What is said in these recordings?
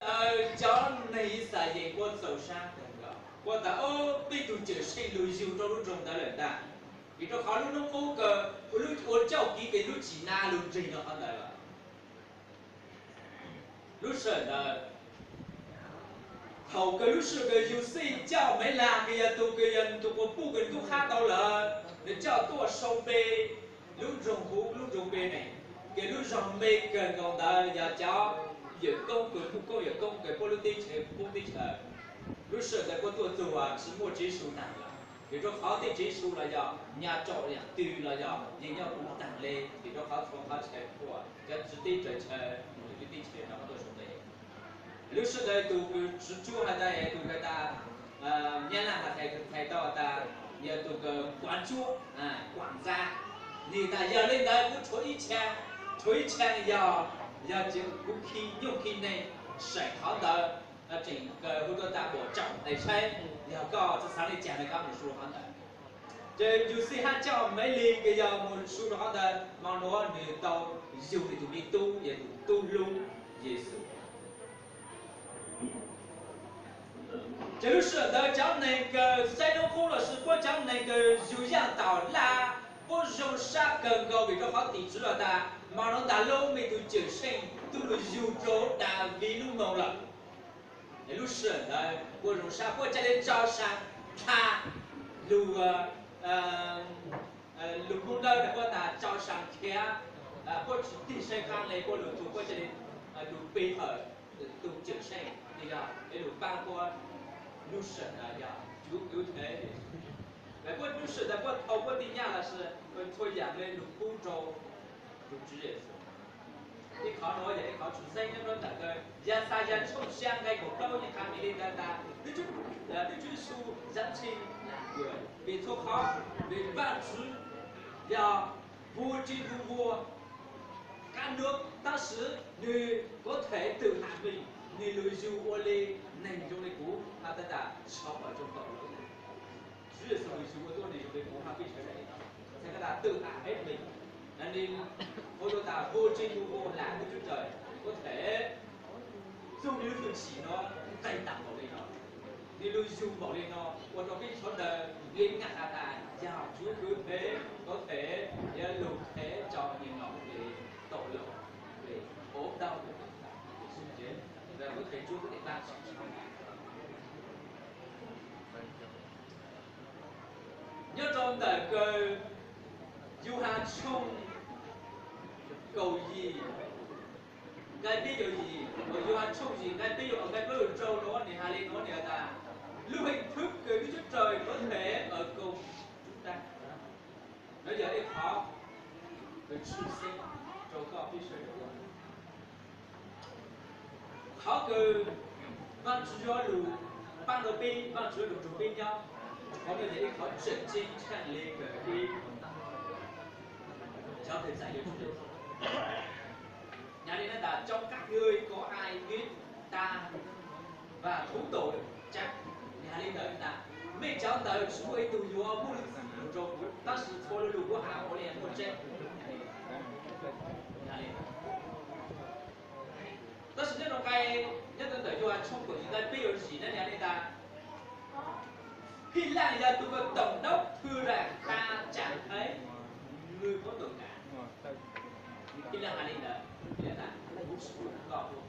Ntawd cov neeg Yixalayees kuj txaus sab kawg nkaus, kuj tas, Ob peb tug cawm seej lug yug rau lub nroog ntawd lawm ntag, vim rau qhov lub hnub qub kawg ua lub ua coj kev kws lub tsim na lug nrig rau qhov ntawd lawm. Lub sij hawm ntawd, thaum kawg lub sij hawm kawg Yusij coj Maiv Lag kws yog tug kws yog tug quas puj kws tub qhab tau lawm, nws coj tuaj sau npe lub nroog huv lub nroog npe ne, kws lub zog npe kawg nkaus ntawd yog cov yawm koob kws muaj koob yawm koob kws puab lub teb chaws poob teb chaws. Lub sij hawm ntawd puab tuaj txug tsi muaj Tswv Yexus taag lawm, vim rau qhov tej Tswv Yexus los yog nyag tsom yaam twg los yog yeej nyob kuv taag le, vim rau qhov txhua qhov chaw puag cov tswv teb raws chaw, lub teb chaws no tuaj sau npe. Lub sij hawm ntawd tus kws Tswv Cuab has tas, tus has tas, Nyab Laj has tas, has tas, yog tus kws kuav ntsuab, kuav ntxa. Nwg tas yog le ntawd kuv rhuav ib tsha, rhuav ib tsha yog, yog kuv khi nyuj khi neeg saib qhov ntawd, tseem kawg hu tuaj tas Npuam Tsaum tes saib, yog koj txhaj xaav le caag le koj moog su rua qhov ntawd. Ces Yusij hab coj Maiv Lig kws yog moog su rua qhov ntawd, mo nuav nwg tau yug le tus me tub, yog tus tub hlub Yexus. Ces lub sij hawm ntawd cov neeg kws saib hnub qub los sis puab cov neeg kws yug yaaj tom laj, puab zoo sab kawg nkaus vim rau qhov tim Tswv has tas, mo nuav ntag lub me tug cawm seej tuaj lug yug rua Daviv lub moog lawm. Es lub sij hawm ntawd puab zoo sab, puab ca le tso sas dha lug, lug Moob Dawb tas puab tas tso sas khiav, puab tsi tig saib qaab le puab lug txug, puab ca le lug pe hawm tug cawm seej, yog es lug paab puab lub sij hawm ntawd yog cuv kwv thev. Puab lub sij hawm ntawd puab tau puab tij nyaj los sis txhua yaam le lug pub rua tug Tswv Yexus. Ib qhov nuav yog ib qhov tshwm xeeb nyob rua ntawm kawg Yaxayas tshooj xya nqai kaum plaub yeej qha miv le ntawd tas, Vajtswv Yexus zam txhij vim txhua qhov, vim Vajtswv yog vua tsi tug vua, kab nuav tab sis nwg kuv them twm ham mej, nwg lug yug ua le neeg zoo le kuv, has tas sov pom zoo tau lawm. Tswv Yexus lug yug ua tuab neeg zoo le kuv hab peb sawv daws, txhais tas twm ham peb mej, nwg ua rua tas vua tsi tug vua lam Vajtswv tsaws kuv them txug nwg lub hwj chim nuav nqeg tas npaum le no, nwg lug yug npaum le no ua rua peb sawv daws le ngaj has tas yog cuv kwv thev kuv them, yog lug them tso nwg nom le tau lawm, le ov dau le, kuv them cuv kuv le ta Nyob rau ntawm kawg Yauhas tshooj kaum yim nqai peb caug yim, Yauhas tshooj yim nqai peb caug nqai plaub caug rau nuav nwg has le nuav, nwg has tas, lub heej twb kws Vajtswv tsaws kuv them a koom tub tag. Nuav yog ib qhov kws tshwj xeeb rua koj peb sawv daws. Qhov kws Vaajtswv yuav lug paab rua peb, Vaajtswv yuav lug nrug peb nyob, qhov nuav yog ib qhov tseem ceeb tsheej le kws peb cov thawj txais yuav tsum. Nws has le nuav tas, Trong các ngươi có ai biết ta và thú tội chăng? Nws has le ntawd tas, mej cov ntawd tsis muaj ib tug yuav muaj lub txim lug rua kuv, tab sis txhua lo lug kuv has puav leej muaj tseeb. Tab sis nyob rau nqai, nyob rau ntawm Yauhas tshooj kaum yim nqai peb caug yim na, nws has le tas, Phij Laj yog tus kws tổng đốc thưa rằng ta chẳng thấy người có tội cả. Phij Laj has le ntawd, Phij Laj tas, kuv tsis pum koj ua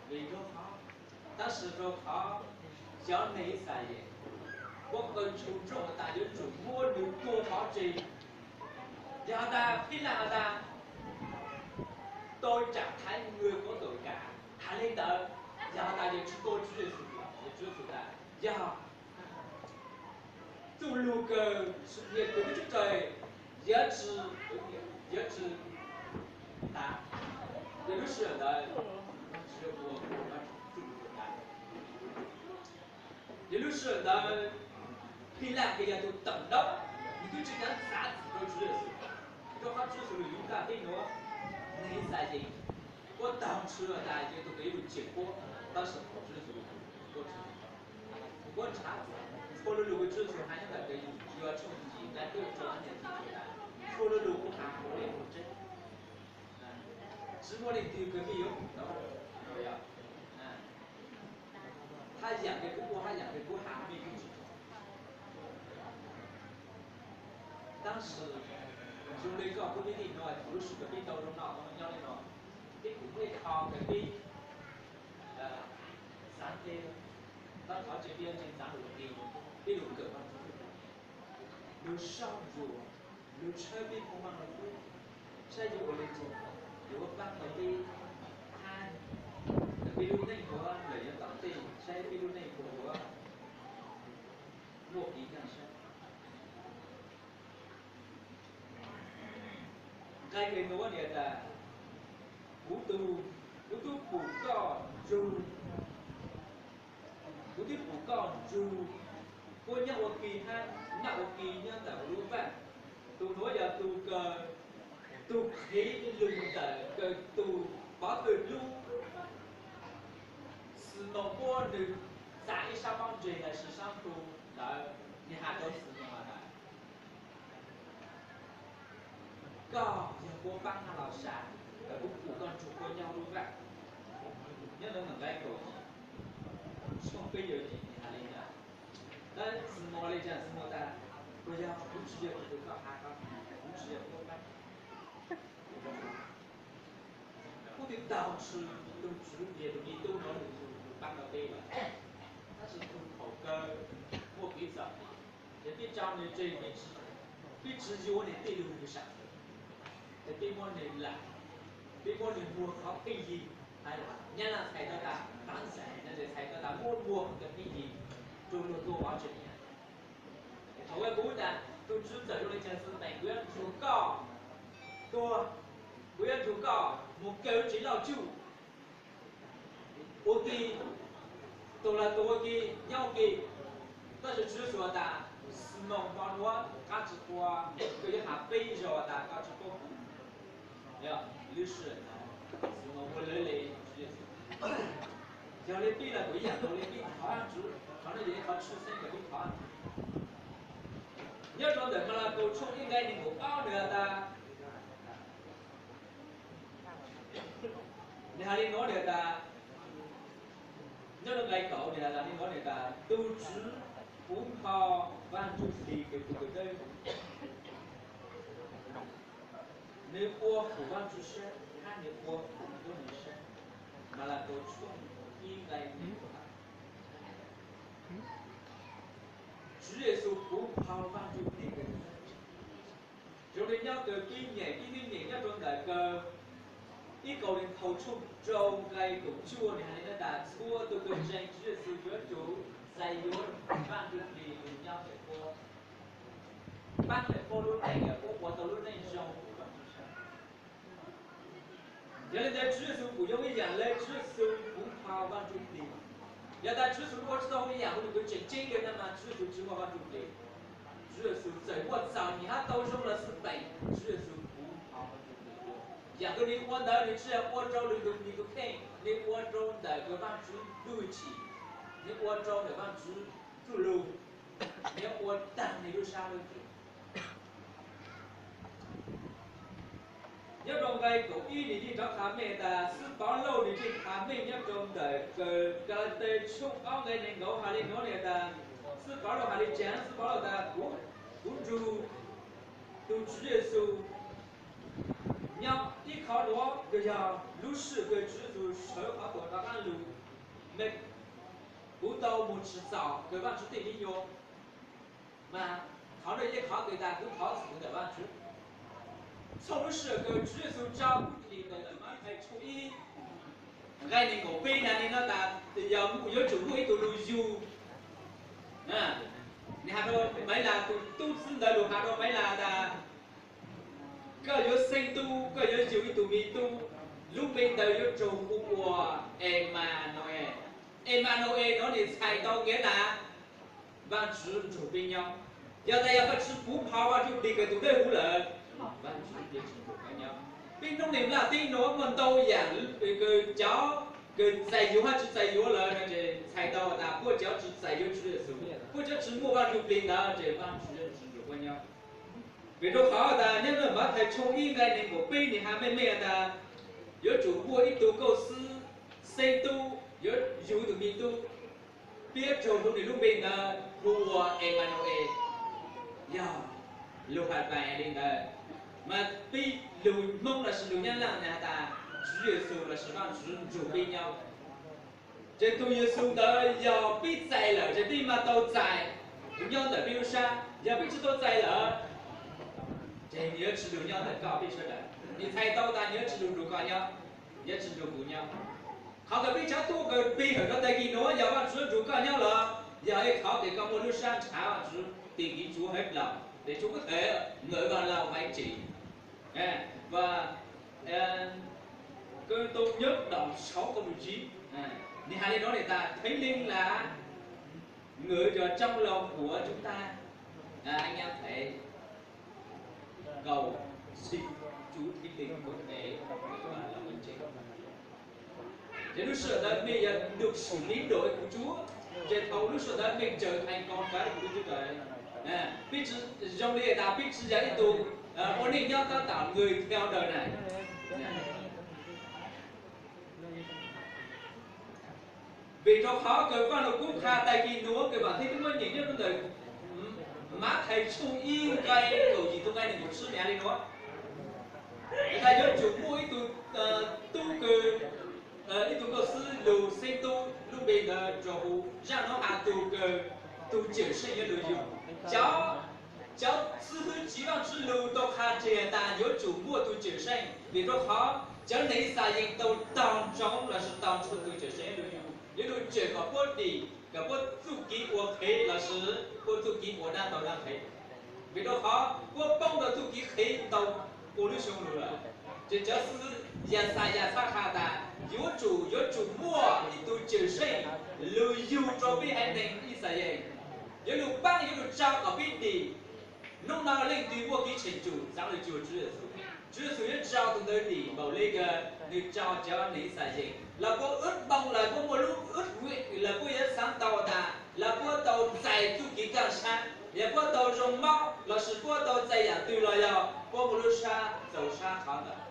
vim rau qhov, tab sis rau qhov cov neeg Yixalayees, puab qw tshua nroo tas yuav tsum muab nws tua pov tseg. Yog has tas Phij Laj has tas, tôi chẳng thấy người có tội cả, has le ntawd, yog has tas yog tsis tua Tswv Yexus, yog Tswv Yexus tas yog txuj lug kawg, yog kws Vajtswv tsaws, yuav tsi, yuav tsi tas, yog lub sij hawm ntawd tsis yog ua txuj lug kawg tas. Yog lub sij hawm ntawd Phij Laj kws yog tus tổng đốc, nws twb tsis kav xav txim rau Tswv Yexus, rau qhov Tswv Yexus lug yuav nqaj teb nuav, neeg Yixalayees puab taag tshwm tas yog tus kws yuav lug tsim puab, tab sis thaum Tswv Yexus lug, puab tsis, puab ntshav txhua lo lug kws Tswv Yexus has nyob ntawm kawg Yauhas tshooj yim nqai peb caug rau, txhua lo lug kuv has puav leej muaj tseeb. Tsis muaj leej twg kawg peb yuav mus tau. Haj yam kawg kuv ua, haj yam kawg kuv hais, mej kuj tsis tab sis zoo li koj kuv peb tij no, lub sij hawm peb tau zoo no nyob li no, peb kuj muaj ib qho kawg peb xav tes, tab qhov tseem peb tseem xav lus tis, peb lus kawm Vajtswv, lus sau ntsuas, lus tshawb peb phoo maj no, saib yuav ua li cas, yuav pab tau peb, peb lub neej ua lawm yav tom ntej, saib peb lub neej ua ua muaj kev kaj siab. Nqe kawg no niam tas, kuv tus, kuv twb pum koj ntsug, kuv twb pum koj ntsug, puab nyob ua ke hab naj ua ke nyob ntawm kuv lub vaj. Tus nuav yog tus kws, tus qhev lug ntawm kws tus pov thawj hlub. Ximoos puab nwg txav ib sab pob ntseg lossis sab ntug ntawd, nwg has rua Ximoos has tas, koj yog puab paab hab los sav, kuv pum koj ntsug puab nyob lub vaj. Nyob ntawm nqe kaum, peb yog has li ntawd, tab Ximoos le caag, Ximoos tas, puas yog kuv tsi yog tus kws koj has, kuv tsi yog puab paab. Kuv twb tau ntshai tug Tswv tias tus me tub no nws paab tau peb lawm, tab sis tug thaum kawg muaj kev txom nyem, ces peb tso nws tseg, peb tsi yuav nws tej lug nws sam, ces peb muab nws lam, peb muab nws muag qhov pheej yig. Nyab Laj txhais tau tas pab ntxais no, txhais tau tas muab muag qhov pheej yig rua luag tuaj ua tsev. Thaum kawg kuv tas tug Tswv txawm zoo le caag xwb tas kuv yuav nrug koj tuag, kuv yuav nrug koj moog kaw tsev loj cuj ua ke, tug lawv tug ua ke, nyob ua ke. Tab sis Tswv Yexus tas, Ximoos, hmo nuav koj tsi ua, koj yuav has peb zaug tas koj tsi paub kuv. Lub sij hawm ntawd Ximoos ua lawv le Tswv Yexus. Yog le peb los kuj ib yam nkaus le, peb thov Tswv, qhov nuav yog ib qhov tshwj xeeb rau peb thov. Nyob rau ntawm Malakaus tshooj ib nqe neeg nkaum ob nws has tas, nws has li nuav nws tas, nyob rau nqe kaum nws has li nuav nws tas, tug Tswv puv npho Vaj Ntsujplig kws tug kws dawb huv, nws ua hum Vaj Ntsujplig sab hab nws ua hum tuab neeg sab. Malakaus tshooj ib nqe neeg nkaum ob. Tswv Yexus puv npho Vaj Ntsujplig kws tug dawb huv. Zoo li nyob kawg peb nyeem, peb twb nyeem nyob rau ntawm kawg ib Kauleethaus tshooj rau nqe kaum cuaj nws has li nuav tas, txhua tug kws ntseeg Tswv Yexus yuav tsum txais yuav Vaj Ntsujplig lug nyob ntawm puab, paab ntawm puab lub neej, puab ua tau lub neej zoo. Yog li ntawd Tswv Yexus kuj zoo ib yam le, Tswv Yexus puv npho Vaj Ntsujplig. Yog tas Tswv Yexus ua tsi tau ib yam ua nws kws tseem ceeb le na mas Tswv Yexus tsi muaj Vaj Ntsujplig. Tswv Yexus txawm muaj txom nyem hab tau zoo los xwb peem, Tswv Yexus puv npho Vaj Ntsujplig. Yam kws nws ua ntawd nws tsi yog ua rau nws tus kheej, nws ua rau ntawm kws Vaajtswv lub hwj chim, nws ua rau ntawm Vaajtswv txuj lug, nws ua taag nws lub sab lub ntsws. Nyob rau nqe kaum ib nws yeej rov qha meej tas, xib Paulus nws yeej qha meej nyob rau ntawm kawg Kalatias tshooj ob nqe neeg nkaum has li nuav nws tas, xib Paulus has li caag, xib Paulus tas, kuv, kuv nrug tug Tswv Yexus nyob ib qho nuav kws yog lub sij hawm kws Tswv Yexus sawv qhov tuam rov qaab lug, kuv tau moog tsim txom kawg Vaajtswv tej me nyuam. Mas qhov nuav yog qhov kws tas kuv thov txim ntawm Vaajtswv. Txhua lub sij hawm kws Tswv Yexus tso kuv tseg ntawm Mathais tshooj ib nqe neeg nkaum peb na, nws has tas yog yuav tsum muaj ib tug lug yug. Nws has rau Maiv Las, tus tub txib ntawd lug has rau Maiv Las tas, koj yuav xeeb tub, koj yuav yug ib tug me tub, lub npe ntawd yuav tsum hu ua Emanaues. Emanaues nuav nws txhais tau nqe tas Vaajtswv nrug peb nyob. Yog tas yog koj tsi puv npho Vaajtswv Plig kws tug dawb huv lawm, Vaajtswv tsi nrug koj nyob. Peb noob neeg Nplaj teb nuav muaj ntau yaam kws cov kws txais yuav hab tsi txais yuav lawm no ces txhais tau tas puab cov tsi txais yuav Tswv Yexus, puab cov tsi muaj Vaajtswv Plig ntawd ces Vaajtswv tsi nrug puab nyob. Vim rau qhov tas nyob ntawm Mathais tshooj ib nqe neeg nkaum peb nws has meej meej tas, yuav tsum muaj ib tug nkauj xwb xeeb tub, yuav yug tus me tub, peb yuav tsum hu nws lub npe ntawd hu ua Emanu-el, yog lug has tas li ntawd, mas peb lug Hmoob lossis lug Nyab Laj has tas Tswv Yexus lossis Vaajtswv nrug peb nyob. Ces tug Yexus ntawd yog peb txais lawm ces peb mam tau txais nyob ntawm peb lub sab, yog peb tsi tau txais lawm ces nws yuav tsi lug nyob ntawm koj peb sawv daws. Nws txhais tau tas nws yuav tsi lug nrug koj nyob, yuav tsi nrug kuv nyob. Qhov kws peb cov tub kawg pig hawm rau tag kis nuav yog Vaajtswv nrug koj nyob los yog ib qhov kws koj muaj lub sab ntshav Vaajtswv tis kev tsuav hawv dlaus tes tsuav kuv them ngawv Vaaj Laug Maiv Tsim, Kôrantô nyob dom saud kaum tsib, nws has li nuav tas Thánh Linh là người trong lòng của chúng ta, anh em thấy cầu xin Chúa Thánh Linh có thể ngự vào lòng anh chị. Ces lub sij hawm ntawd mej yog được sự biến đổi của Chúa. Ces thaum lub sij hawm ntawd mej trở thành con cái của Đức Chúa Trời. Peb tsi zoo li tas peb tsi yog ib tug ua neej nyob tab tom người theo đời này. Vim rau qhov kws Vaaj Lug Kub qha tag kis nuav kws vaam thiab twb muab nyeem nyob rau ntawm Mathais tshooj ib nqai kaum yim txug nqai nees nkaum tsib nws has li nuav, tas yuav tsum muaj ib tug tub kws, ib tug nkauj xwb lug xeeb tub, lub npe ntawd rua hu, zaaj nuav has tug kws tug Cawm Seej yuav lug yug. Cov, cov xib hwb tsiv Vaajtswv lug tau qha tseg tas yuav tsum muaj tug Cawm Seej, vim rau qhov cov neeg Yixalayees tau taug ntsoov lossis taug ntsoov tug Cawm Seej yuav lug yug, yuav lug tswj kom puab dim, kom puab txuj kev ua qhev lossis puab txuj kev ua dlaab tau dlaab qhev. Vim rau qhov puab poob rau txuj kev qhev tau pua lub xyoo lug lawm. Ces cov xib hwb Yaxayas txhaj qha tas yuav tsum, yuav tsum muaj ib tug Cawm Seej lug yug rau peb haiv neeg Yixalayees, yuav lug paab, yuav lug tsa kom peb dim. Nub nua leej twg muaj kev tsheem tsum xaav lug cuag Tswv Yexus, Tswv Yexus yuav tsa tug ntawd dim npaum le kws nws tsa cov neeg Yixalayees. Lawv puab wb npoo, lawv puab muaj lub wb, lawv puab yuav xaav tau tas lawv puab tau txais txuj kev kaaj sab, yog puab tau zoo mob lossis puab tau txais yaam twg los yog puab muaj lub sab txaus sab qhov ntawd.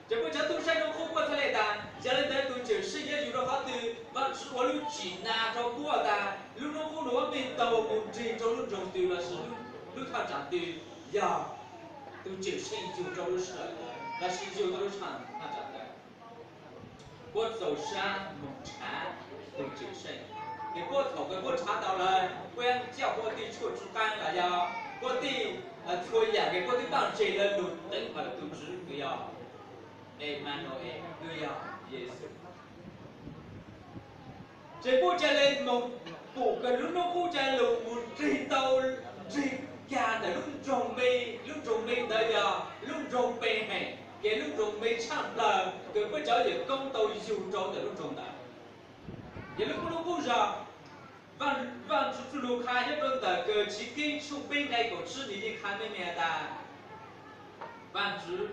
Ces puab cov tub saib nub qub puab txhaj le tas yog le ntawd tug Cawm Seej yuav yug rau qhov twg? Vaajtswv ua lub tsim na rau puab tas lub nub qub nuav mej tau mus nrig rau lub nroog twg lossis lub thaj tsam twg, yog tug Cawm Seej yug rau lub sij hawm ntawd lossis yug rau lub thaj tsam ntawd. Puab txaus sab moog nrhav tug Cawm Seej. Ces puab thaum kws puab nrhav tau lawm, puab coj puab tej tshuaj tsw qaab los yog puab tej txhua yaam kws puab twb paaj tseg lawm lug teev hawm tug Tswv kws yog Emanuel, kws yog Yexus. Ces puab ca le moog pum kws lub nub qub ca le mus nrig tau, nrig kag ntawm lub nroog me, lub nroog me ntawd yog lub nroog Npeheem, ces lub nroog me tshaj plawg kws puab cov yawm koob tau yug rau ntawm lub nroog ntawd. Yog lub qub, lub qub zog, Vaaj, Vaajtswv txuj lug qha nyob rau ntawm kws Chiv Keeb tshooj peb nqai kaum tsib nws yeej qha meej meej has tas Vaajtswv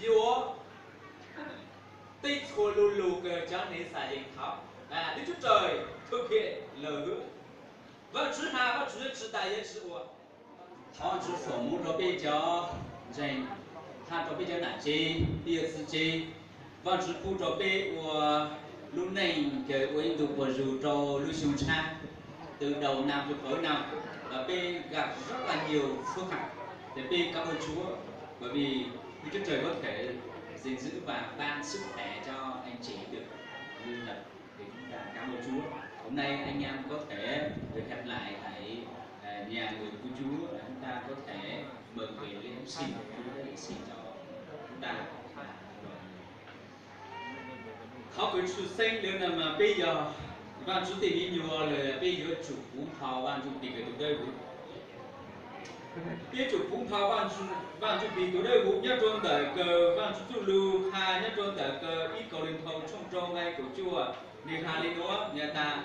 yuav teb txhua lu lug kws cov neeg Yixalayees thov, Đức Chúa Trời thực hiện lời hứa. Vaajtswv has, Vaajtswv yuav tsi tas yuav tsi ua. Thov Vaajtswv foom hmoov rau peb cov ntseeg, thov rau peb cov nam tsev, peb yuav txwv tsev. Vaajtswv pub rau peb ua lub neej kws ua ib ntu quas zug rau lub xyoo tshab, từ đầu năm cho tới năm, và peb gặp rất là nhiều phước hạnh. Ces peb cảm ơn Chúa, bởi vì Đức Chúa Trời có thể gìn giữ và ban sức khỏe cho anh chị được như vậy. Thì chúng ta cảm ơn Chúa. Hôm nay anh em có thể được gặp lại tại, à, nhà người của Chúa, là chúng ta có thể mừng về lễ Giáng sinh Chúa đã hy sinh cho chúng ta. Qhov kws tshwj xeeb lawm no mas peb yog Vaajtswv tej me nyuam lawm, peb yuav tsum puv npo Vaaj Ntsuj Plig kws tus dawb huv. Peb yuav tsum puv npo Vaaj Ntsuj Plig tus dawb huv nyob rau ntawm kws Vaajtswv txuj lug qha nyob rau ntawm kws ib Kauleethaus tshooj rau nqai kaum cuaj, nws has li nuav, nws has tas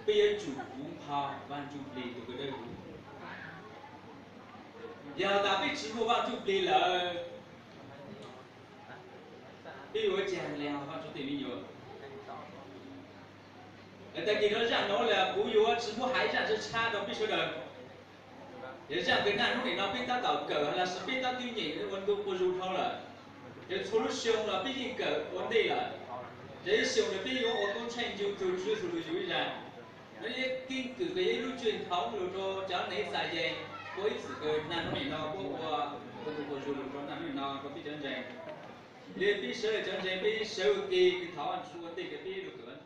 peb yuav tsum puv npo Vaaj Ntsuj Plig tus kws dawb huv. Yog tas peb tsi muaj Vaaj Ntsuj Plig lawm, peb yuav ua caag le Vaaj Ntsuj Plig me nyuam? Tag kis no zaaj nuav lawm kuv yuav tsi muab has zaaj tshab tshab rau peb sawv daws. Yog zaaj kws naj hnub nim no peb tab tom kawm lossis peb tab twb nyeem ua ntu quas zug dhau lawm. Ces txhua lub xyoo los peb yeej kawm ua ntej lawm. Ces ib xyoos no peb yuav ua koob tsheej ncu tug Tswv Yexus lug yug ib zag. No yeej keeb kwm kws yog ib lub tswv thoob lug rau cov neeg Yixalayees, ua ib txwm kws nag nub nim no puab ua, ua tug quas zug lug rau nag nub nim no rau peb cov ntseeg. Li peb sawv daws cov ntseeg peb sawv ua ke kws thov Tswv ua ntej kws peb lug kawm ua